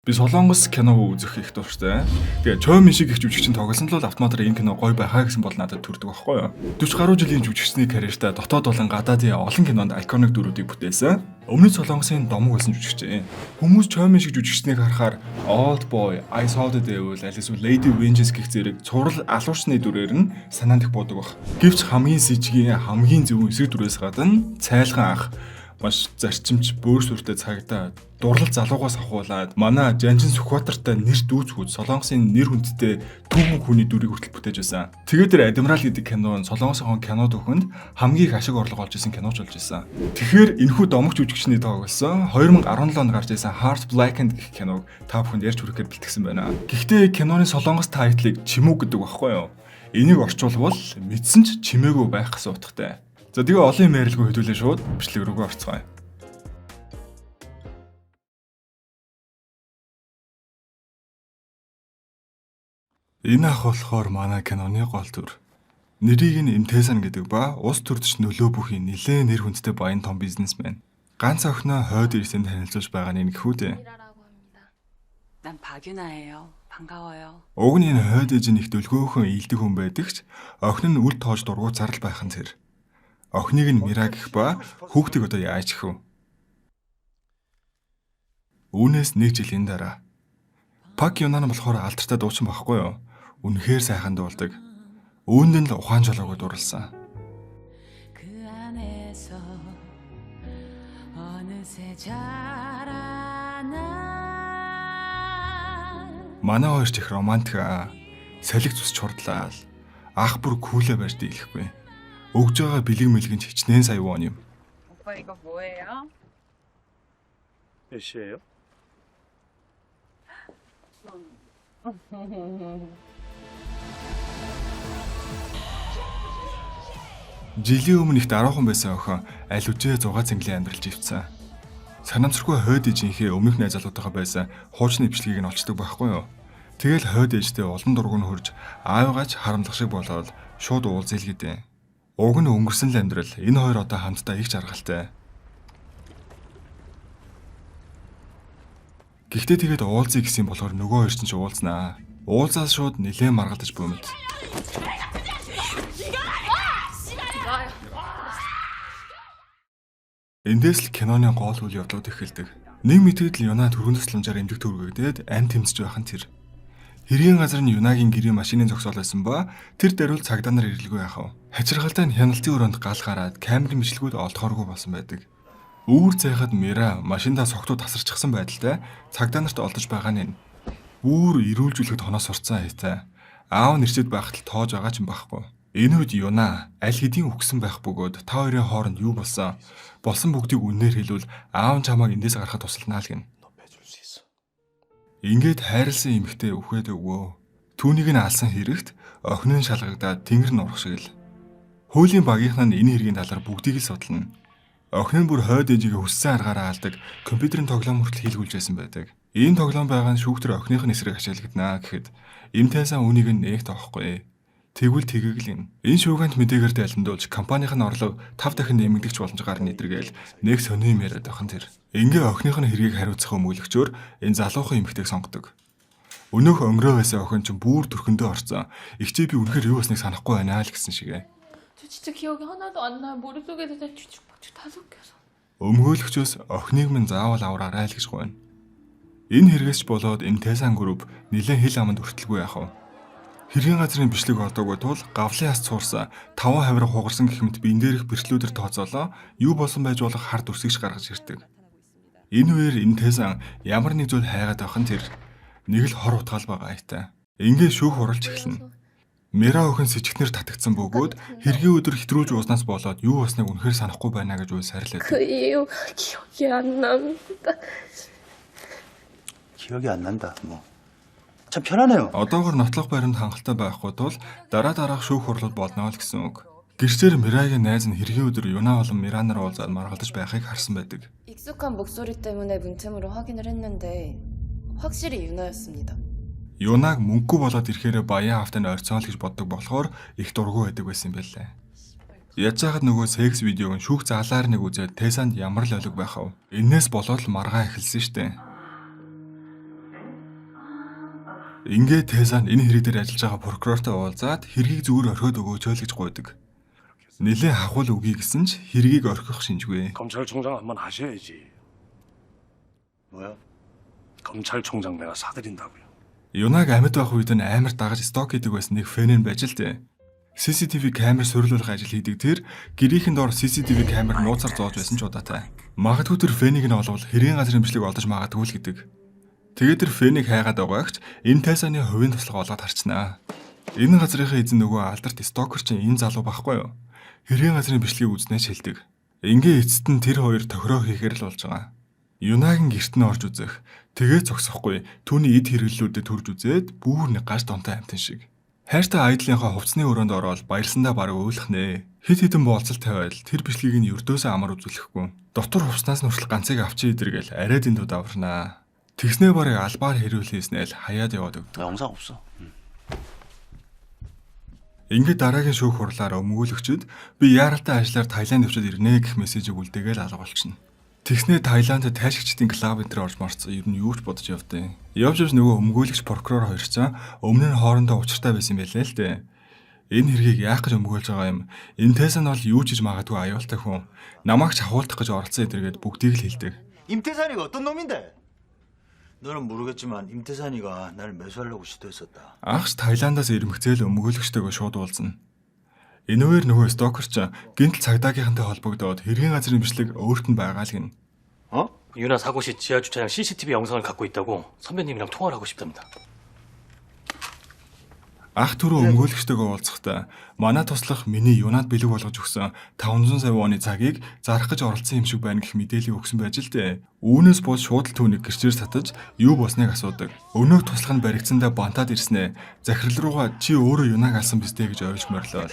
Би Солонгос кино үзэх их дуртай. Тэгээ Чой Мин шиг их жүжигчин тоглосон л бол автоматар энэ кино гоё байхаа гэсэн бол надад төрдөг байхгүй юу? 40 гаруй жилийн жүжигчний карьертаа дотоод болон гадаадын олон кинонд iconic дүрүүдийг бүтээсэн. Өмнөд Солонгосын домог болсон жүжигчин. Хүмүүс Чой Мин шиг жүжигчнийг харахаар Old Boy, I Saw the Devil, аль эсвэл Lady Vengeance гэх зэрэг цуврал алуурчны дүрээр нь санаанд их буудаг баг. Гэвч хамгийн сэжигийн хамгийн зөвүүн эсрэг дүрээс гадна цайлган ах маш зарчимч бөөр сүртэй цагдаа дурлал залуугаас ахуулаад манай Жанжин Сүхбаатартай нэр дүүцгүүд Солонгосын нэр хүндтэй түүхэн хүний дүрийг хүртэл бүтээж байсан. Тэгээд тэр Адмирал гэдэг кино нь Солонгосын кино түүхэнд хамгийн их ашиг орлого олж исэн киноч болж исэн. Тэгэхээр энэхүү домогч жүжигчний тоглосон 2017 онд гарч исэн Heart Blackened гэх киног та бүхэнд ярьж хүрэхээр бэлтгэсэн байна. Гэхдээ киноны Солонгос title ыг Чимүү гэдэг багхгүй юу? Энийг орчуулбал мэдсэн ч чимээгүй байх гэсэн утгатай. За тэгээ олон юм ярилгүй хэдүүлээ шууд бичлэг рүүгээ орцгоё. Энэ ах болохоор манай киноны гол дүр. Нэрийг нь Имтэсан гэдэг ба улс төрдөж нөлөө бүхий нэлээд нэр хүндтэй баян том бизнесмен. Ганц охиноо хойд ирсэн танилцуулж байгаа нь ингэхүү дээ. 이라고 합니다. 난 박유나예요. 반가워요. Уг нь энэ хойд ээж нь их дөлгөөхөн ийдэг хүн байдаг ч охин нь үл тоож дургу зарл байх нь тэр. Охиныг нь Мира гэх ба хүүхдийг одоо яаж гэх вэ? Үүнээс нэг жилийн дараа Пак Юнан болохоор алдартай дуучин байхгүй юу? Үнэхээр сайхан дуулдаг. Үүнд нь л ухаан жолоогоо дурлсан. 그 안에서 어느새 자라난 Манай хоёр ч их романтик аа. Салхи цус чурдлаа. Ах бүр күүлээ барьж дийлэхгүй. Өгж байгаа бэлэг мэлгэн ч хичнээн сая вон юм. 오빠 이거 뭐예요? 몇 시예요? Жилийн өмнө их дараахан байсан охин аль үжээ 6 цэнгэлийн амьдралж ивцсэн. Санамсаргүй хойд ээжийнхээ өмнөх найз залуутайгаа байсан хуучны бичлэгийг нь олцдог байхгүй юу? Тэгэл хойд ээжтэй улам дургу нь хурж аавыгаа ч харамлах шиг болоод шууд уулзъя л гэдэг. Уг нь өнгөрсөн л амьдрал энэ хоёр одоо хамтдаа их жаргалтай. Гэхдээ тэгээд уулзъя гэсэн болохоор нөгөө хоёр чинь ч уулзнаа. Уулзаад шууд нилээн маргалдаж бүүмэд. Эндээс л киноны гол үйл явдлууд эхэлдэг. Нэг мэтгэд л Юна түргэн тусламжаар эмзэг төргөгдөөд амь тэмцэж байх нь тэр. Хэргийн газар нь Юнагийн гэрийн машины зогсоол байсан ба тэр даруул цагдаа нар ирэлгүй яах вэ? Хачирхалтай нь хяналтын өрөөнд гал гараад камерын бичлэгүүд олдохооргүй болсон байдаг. Үүр зайхад Мира машиндаа согтуу тасарчихсан байдалтай цагдаа нарт олдож байгаа нь энэ. Үүр эрүүлжүүлэхэд хоноос сурцсан хайтай. Аав нэрчэд байхад л тоож байгаа ч юм байхгүй. Энэ үед Юна аль хэдийн үхсэн байх бөгөөд та хоёрын хооронд юу болсон? Болсон бүгдийг үннээр хэлвэл аав нь чамайг эндээс гаргахад тусалнаа л гэнэ. 너 빼줄 수 있어. Ингээд хайрлсан эмэгтэй үхээд өгөө. Түүнийг нь алсан хэрэгт охин нь шалгагдаад тэнгэр нь урах шиг л. Хуулийн багийнхан нь энэ хэргийн талаар бүгдийг л судална. Охин нь бүр хойд ээжигээ хүссэн аргаараа алдаг компьютерийн тоглоом хүртэл хийлгүүлж байсан байдаг. Ийм тоглоом байгаа нь шүүхтэр охиных нь эсрэг ачаалагдана гэхэд эмтайсан үүнийг нь нээх тоохгүй. Тэгвэл тэгээг л юм. Энэ шүүгэнт мэдээгээр дайландуулж компанийн нь орлого 5 дахин нэмэгдэх боломж гарна эдэргээл нэг сони юм яриад байх нь тэр. Ингээ охиных нь хэргийг хариуцах өмгөөлөгчөөр энэ залуухан эмэгтэйг сонгодог. Өнөөх өнгөрөө байсан охин чинь бүр төрхөндөө орцсон. Игчээ би үнэхээр юу болсныг санахгүй байна л гэсэн шигэ. 저 진짜 기억이 하나도 안 나요. 머릿속에서 다 뒤죽박죽 다 섞여서. Өмгөөлөгчөөс охиныг минь заавал авраарай л гэж гуйна. Энэ хэрэгээс ч болоод энэ Тэсан групп нэлээд хил аманд өртөлгүй яах вэ? Хэргийн газрын бичлэг олдоогүй тул гавлын хас цуурсан таван хавраг хугарсан гэх мэт биен дээрх бэрхлүүдэр тооцоолоо юу болсон байж болох хар дүрсгийж гаргаж ирдэг. Энэ үеэр энэ Тэсан ямар нэг зүйл хайгаад байх нь тэр нэг л хор утгаал байгаа айтай. Ингээ шүүх хуралж эхэлнэ. Мира охин сэжигтнэр татагдсан бөгөөд хэргийн өдөр хэтрүүлж ууснаас болоод юу болсныг үнэхээр санахгүй байна гэж уйл сарилаад. 그 이유가 기억이 안 납니다. 기억이 안 난다. 뭐. 참 편하네요. Одоогор нотлох баримт хангалттай байхгүй тул дараа дараах шүүх хурлууд болно л гэсэн үг. Гэрчээр Мирагийн найз нь хэргийн өдөр Юна болон Мира нар уулзаад маргалдаж байхыг харсан байдаг. 익숙한 목소리 때문에 문틈으로 확인을 했는데 확실히 유나였습니다. Юнаг мөнгөгүй болоод ирэхээрээ баян аавтай нь ойрцсон л гэж боддог болохоор их дургүй байдаг байсан юм байлээ. Яаж яхад нөгөө секс видеог нь шүүх заалаар нэг үзээд Тэсанд ямар л олиг байх вэ? Энээс болоод л маргаа эхэлсэн штэ. Ингээд Тэсан энэ хэрэг дээр ажиллаж байгаа прокурортой уулзаад хэргийг зүгээр орхиод өгөөч л гэж гуйдаг. Нилээн хахуул үгүй гэсэн ч хэргийг орхих шинжгүй. 검찰총장 한번 하셔야지. 뭐야? 검찰총장 내가 사드린다고요. Юнаг амьд байх үед нь амар дагаж сток хийдэг байсан нэг фэн нь байж л дээ. CCTV камер суурилуулах ажил хийдэг тэр гэрийнхэн доор CCTV камер нууцаар зоож байсан ч удаатай. Магадгүй тэр фэнийг нь олвол хэргийн газрын бичлэг олдож магадгүй л гэдэг. Тэгээд тэр фэнийг хайгаад байгаагч энэ тайсаны хувийн туслага олоод харчнаа. Энэ газрынхаа эзэн нөгөө алдарт стокер чинь энэ залуу байхгүй юу? Хэргийн газрын бичлэгийг үзнэ ч хэлдэг. Ингээ эцэст нь тэр хоёр тохироо хийхээр л болж байгаа. Юнагийн герт нь орж үзэх. Тэгээ зогсохгүй. Түүний эд хэрэглэлүүдэд төрж үзээд бүр нэг гаж донтой амтан шиг. Хайртай айдлынхаа хувцсны өрөөнд ороод баярсандаа бараг уйлах нэ. Хэд хэдэн бооцол тавиал тэр бичлэгийг нь ердөөсөө амар үзүүлэхгүй. Дотор хувцснаас нь хүртэл ганцыг авчи идэргээл арай дэндүүд аварнаа. Тэгснээ барыг албаар хэрүүлээснээл хаяад яваад өгдөг. 영상 없어. Ингээд дараагийн шүүх хурлаар өмгөөлөгчд би яаралтай ажиллаар Таиланд явчаад ирнэ гэх мессежийг үлдээгээл алга болчихно. Тэгснээ Таиланд тайшигчдын клуб энэ төр орж марцсан ер нь юу ч бодож явдیں۔ Явж явж нөгөө өмгөөлөгч прокурор хоёр ч өмнө нь хоорондоо учиртай байсан юм байлээ л дээ. Энэ хэргийг яах гэж өмгөөлж байгаа юм? Энэ тэсэн нь бол юу ч хийж магадгүй аюултай хүн. Намайг ч ахуулах гэж оролцсон эдэргээд бүгдийг л хэлдэг. 임태산이가 어떤 놈인데? 너는 모르겠지만 임태산이가 날 매수하려고 시도했었다. Анх ч Таиландаас ирмэгцээл өмгөөлөгчтэйгөө шууд уулзна. Энэгээр нөгөө стокер ч гинтл цагдаагийнхантай холбогдоод хэргийн газрын бичлэг өөрт нь байгаа л гин. 어? 유나 사고시 지하 주차장 CCTV 영상을 갖고 있다고 선배님이랑 통화를 하고 싶답니다. Ах түрүү өмгөөлөгчтэйгөө уулзахдаа манай туслах миний юнад бэлэг болгож өгсөн 500 сая воны цагийг зарах гэж оролцсон юм шиг байна гэх мэдээллийг өгсөн байж л дээ. Үүнээс бол шууд л түүнийг гэрчээр татаж юу болсныг асуудаг. Өнөөх туслах нь баригдсандаа бантаад ирснээ. Захирал руугаа чи өөрөө юнаг алсан биз дээ гэж ойлж морилоо.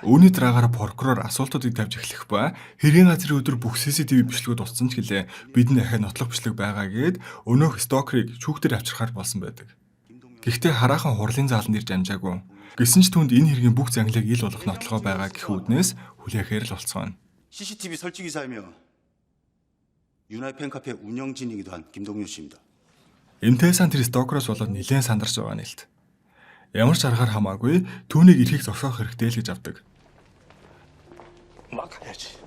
Үүний дараагаар прокурор асуултуудыг тавьж эхлэх ба хэргийн газрын өдөр бүх CCTV бичлэгүүд устсан ч гэлээ бидний дахиад нотлох бичлэг байгаа гээд өнөөх стокерыг шүүхтэр авчрахаар болсон байдаг. Гэхдээ хараахан хурлын зааланд ирж амжаагүй. Гэсэн ч түүнд энэ хэргийн бүх зангилыг ил болох нотлогоо байгаа гэх үүднээс хүлээхээр л болцгооно. CCTV 설치 기사이며 유나의 팬카페 운영진이기도 한 김동률 씨입니다. Эмтэйсан тэр стокероос болоод нилээн сандарч байгаа нэлт. Ямар ч аргаар хамаагүй түүнийг эрхийг зогсоох хэрэгтэй л гэж авдаг. 막아야지.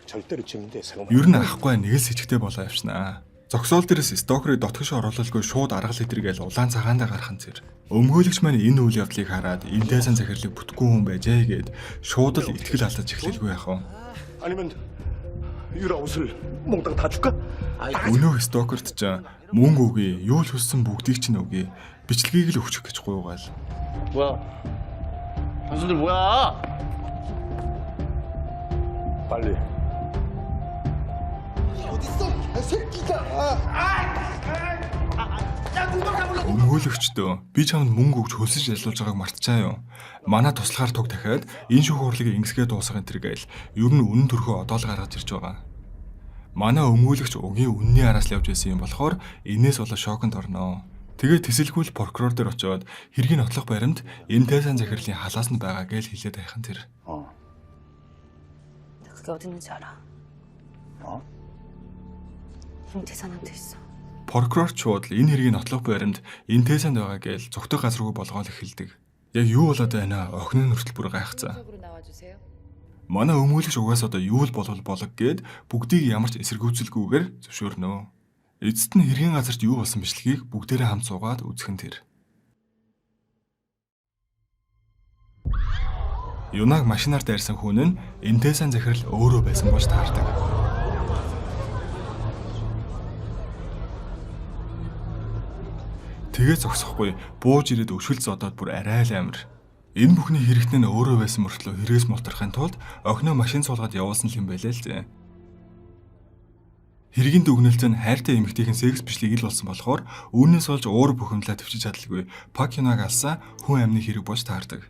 절대로 증인대 세우면 Ер нь ахгүй нэг л сэжигтэй болоо явчихнаа. Зогсоол дээрээс стокерыг дотгош оруулалгүй шууд аргал идэргээл улаан цагаандаа гарах нь зэр. Өмгөөлөгч маань энэ үйл явдлыг хараад Эмтэйсан захирлыг бүтггүй хүн байжээ гэд шууд л итгэл алдаж эхлэлгүй яах вэ? 아니면 유라 옷을 몽땅 다 줄까? Өнөөх стокерт ч мөнгө өгье, юу л хүссэн бүгдийг чинь өгье. Бичлэгийг л өгчих гэж гуйгаал. 뭐야? 당신들 뭐야? 빨리. Өмгөөлөгчдөө би чамд мөнгө өгч хөлсөж ажиллуулж байгааг мартчаа юу. Манай туслахаар туг дахиад энэ шүүх хурлыг ингэсгээ дуусгах энэ төр гээл ер нь үнэн төрхөө одоол гаргаж ирж байгаа. Манай өмгөөлөгч угийн үнний араас л явж байсан юм болохоор энээс болоо шоконд орноо. Тэгээ тэсэлгүй л прокурор дээр очиод хэргийн нотлох баримт энэ тайсан захирлын халаас нь байгаа гэж хэлээд байхan тэр. 어. 나 그게 어디 있는지 알아. 어? 임태산한테 있어. Прокурор ч шууд л энэ хэргийн нотлох баримт энэ тайсанд байгаа гэж зүгтэх газар руу болгоол эхэлдэг. Яг юу болоод байна охин нь хүртэл бүр гайхацсан. 쪽으로 나와주세요. Манай өмгөөлөгч угаас одоо юу л болвол болог гээд бүгдийг ямар ч эсэргүүцэлгүйгээр зөвшөөрнө. Эцэст нь хэргийн газарт юу болсон бичлэгийг бүгдээрээ хамт суугаад үзэх нь тэр. Юнаг машинаар дайрсан хүн нь Эмтэсэн захирал өөрөө байсан болж таардаг. Тэгээ зогсохгүй бууж ирээд өшгөл зодоод бүр арай л амир. Энэ бүхний хэрэгтэн нь өөрөө байсан мөртлөө хэрэгс мултрахын тулд охиноо машин суулгаад явуулсан юм байлээ л дээ. Хэргийн дүгнэлт нь хайртай эмэгтэйхэн секс бичлэг ил болсон болохоор үүнээс болж уур бухимдлаа төвчж чадалгүй Пак Юнаг алсан хүн амны хэрэг болж таардаг.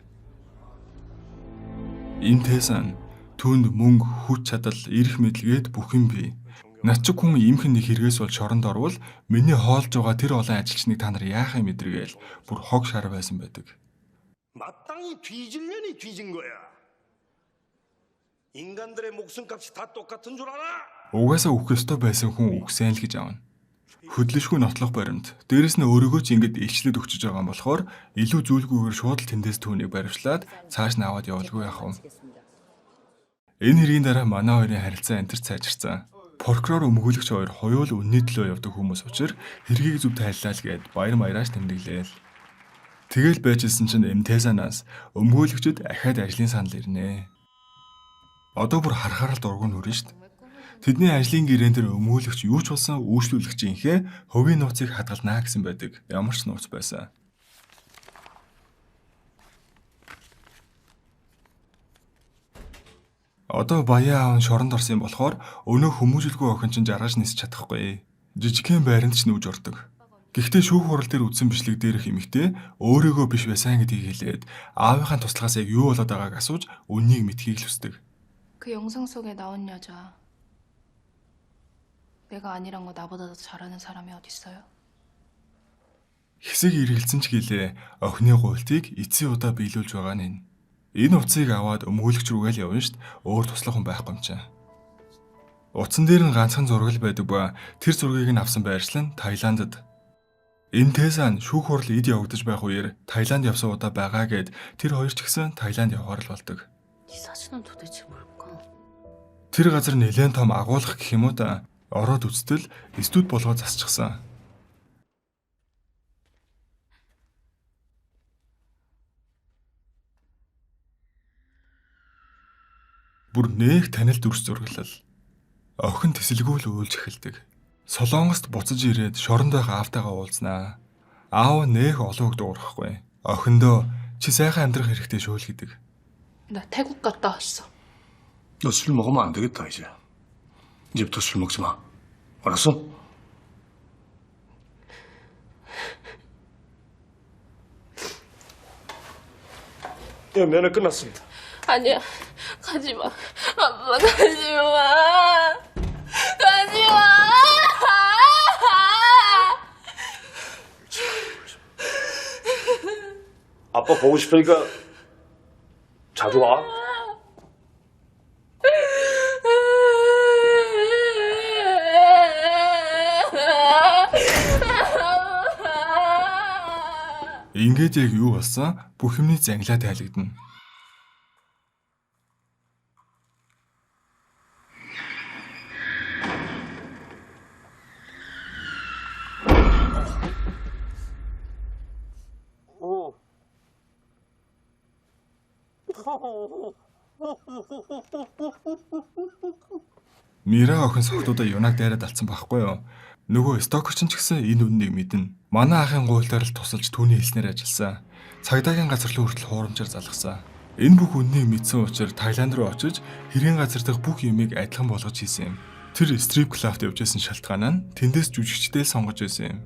Энэ тэсэн түүнд мөнгө, хүч чадал, эрх мэдлгээд бүх юм бий. Над чиг хүн иймхэн нэг хэрэгээс бол шоронд орвол миний хоолж байгаа тэр олон ажилчныг та нар яах юм эдэргээл бүр хог шар байсан байдаг. 마땅히 뒤질년이 뒤진 거야. 인간들의 목숨값이 다 똑같은 줄 알아? Угаасаа үхэх ёстой байсан хүн үхсэн л гэж авна. Хөдлөшгүй нотлох баримт. Дээрэс нь өөрийгөө ч ингэж илчлээд өгчөж байгаа юм болохоор илүү зүйлгүйгээр шууд л тэндээс түүнийг баривчлаад цааш нь аваад явалгүй яах вэ? Энэ хэргийн дараа манай хоёрын харилцаа энтерт сайжирсан. Прокурор өмгөөлөгч хоёр хоёул үнний төлөө явдаг хүмүүс учраас хэргийг зөв тайллаа л гээд баяр маяраас тэмдэглээл. Тэгэл байжсэн чинь МТС-наас өмгөөлөгчд ахаад ажлын санал ирнэ. Одоо бүр харахаар л дургу нүрэн штт. Тэдний ажлын гэрээн дээр өмгөөлөгч юу ч болсон үйлчлүүлэгчийнхээ хувийн нууцыг хадгалнаа гэсэн байдаг. Ямар ч нууц байсан. Одоо баян аав нь шоронд орсон юм болохоор өнөө хүмүүжүүлгүй охин чинь жаргаж нисч чадахгүй. Жижигхэн байранд ч нүүж ордог. Гэхдээ шүүх хурал дээр үзсэн бичлэг дээрх эмэгтэй өөрийгөө биш байсан гэдгийг хэлээд аавынхаа туслахаас яг юу болоод байгааг асууж үннийг мэдхийг л хүсдэг. 그 영상 속에 나온 여자 내가 아니란 거 나보다 더 잘하는 사람이 어딨어요? Хэсэг эргэлзэн ч гэлээ охины гуйлтыг эцсийн удаа биелүүлж байгаа нь энэ. Энэ утсыг аваад өмгөөлөгч рүүгээ л явна шт өөр туслах хүн байхгүй юм чинь. Утсан дээр нь ганцхан зураг л байдаг ба тэр зургийг нь авсан байршил нь Таиландд. Энэ Тэсан шүүх хурал эд явагдаж байх үеэр Таиланд явсан удаа байгаа гэд тэр хоёр ч гэсэн Таиланд явахаар л болдог. 이 사진은 도대체 뭘까? Тэр газар нэлээд том агуулга гэх юм уу да. Ороод үзтэл студ болгоо засчихсан. Бүр нэх танил дүрс зураглал. Охин тэсэлгүй л уйлж эхэлдэг. Солонгост буцаж ирээд шоронд байх аавтайгаа уулзнаа. Аав нэх олон үг дуурахгүй. Охиндоо чи сайхан амьдрах хэрэгтэй шүү л гэдэг. 나 태국 갔다 왔어. 너 술 먹으면 안 되겠다 이제. 이제부터 술 먹지 마. 알았어? 예, 면회 끝났습니다. 아니야, 가지 마. 아빠 가지 마. 가지 마. 아빠 보고 싶으니까 자주 와. Ингээд яг юу болсон? Бүх юмны зангилаа тайлагдана. Мира охин согтуудаа юнаг дайраад алдсан байхгүй юу? Нөгөө стокерч ч гэсэн энэ үннийг мэднэ. Манай ахын гуйлдаар л тусалж түүний хэлснээр ажилласан. Цагдаагийн газар руу хүртэл хуурамчаар залгасан. Энэ бүх үннийг мэдсэн учраас Таиланд руу очиж хэргийн газар дахь бүх юмыг адилхан болгож хийсэн юм. Тэр стрип клубт явж байсан шалтгаан нь тэндээс жүжигчдээ л сонгож байсан юм.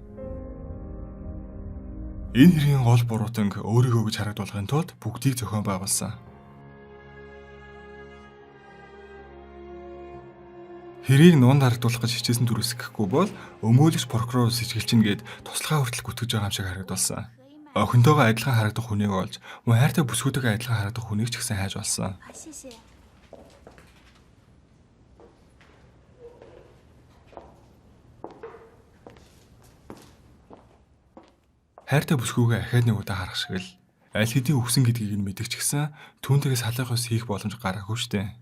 Энэ хэргийн гол буруутанг өөрийгөө гэж харагдуулахын тулд бүгдийг зохион байгуулсан. Хэрийг нуунд харагдуулах гэж хичээсэн дүрс гэхгүй бол өмгөөлөгч прокурор сэжиглэж гээд туслахаа хүртэл гүтгэж байгаа юм шиг харагдуулсан. Охинтойгоо адилхан харагдах хүнийг олж, мөн хайртай бүсгүйтэйгээ адилхан харагдах хүнийг ч гэсэн хайж олсон. Хайртай бүсгүйгээ ахаад нэг удаа харах шиг л аль хэдийн үхсэн гэдгийг нь мэдэх ч гэсэн түүнтэйгээ салах ус хийх боломж гараагүй штэ.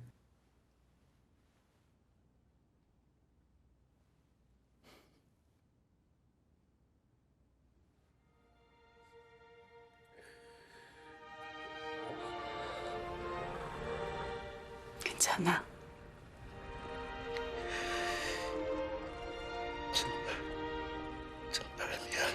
괜찮아. 정말 미안.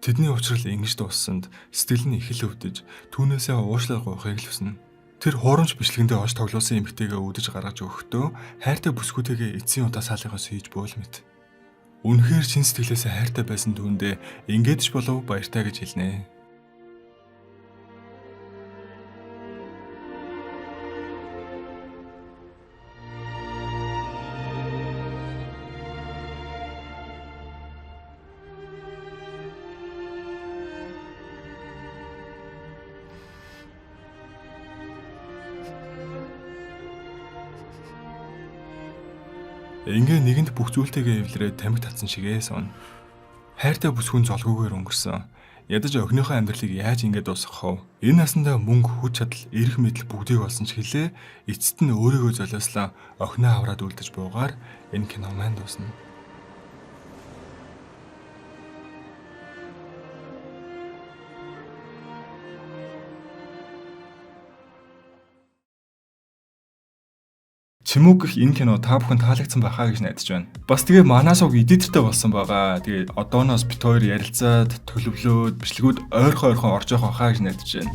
Тэдний учрал ингэж дууссанд сэтгэл нь их л өвдөж түүнээсээ уушлал гуйхыг л хүснэ. Тэр хуурамч бичлэгэндээ ош тоглуулсан эмэгтэйгээ үүдэж гаргаж өгөхдөө хайртай бүсгүйтэйгээ эцсийн удаа салихаас хийж буул мэт. Үнэхээр чин сэтгэлээсээ хайртай байсан түүндээ ингээд ч болов баяртай гэж хэлнэ. Ингээ нэгэнд бүх зүйлтэйгээ эвлэрээд тамхи татсан шигээ сууна. Хайртай бүсгүн золгүйгээр өнгөрсөн. Ядаж охиныхоо амьдралыг яаж ингэ дуусгах вэ? Энэ насандаа мөнгө, хүч чадал, эрх мэдэл бүгдийг олсон ч хэлээ эцэст нь өөрийгөө золиослон охиноо авраад үлдэж буугаар энэ кино маань дуусна. Чимүүг гэх энэ кино та бүхэн таалагдсан байхаа гэж найдаж байна. Бас тэгээ манай сувг editor тэй болсон байгаа. Тэгээ одооноос бит хоёр ярилцаад, төлөвлөөд, бичлэгүүд ойрхон ойрхон орж явах байхаа гэж найдаж байна.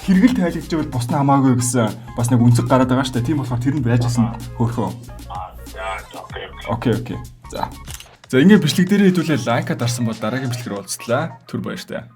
Хэрэгэл тайлэгдчихвэл бус нь хамаагүй гэсэн бас нэг үнцэг гараад байгаа шүү дээ. Тийм болохоор тэр нь байж гисэн хөөхөө. Okay, okay. За. За ингээд бичлэг дээрээ хэдүүлээ like аа дарсан бол дараагийн бичлэгээр уулзлаа. Түр баяртай.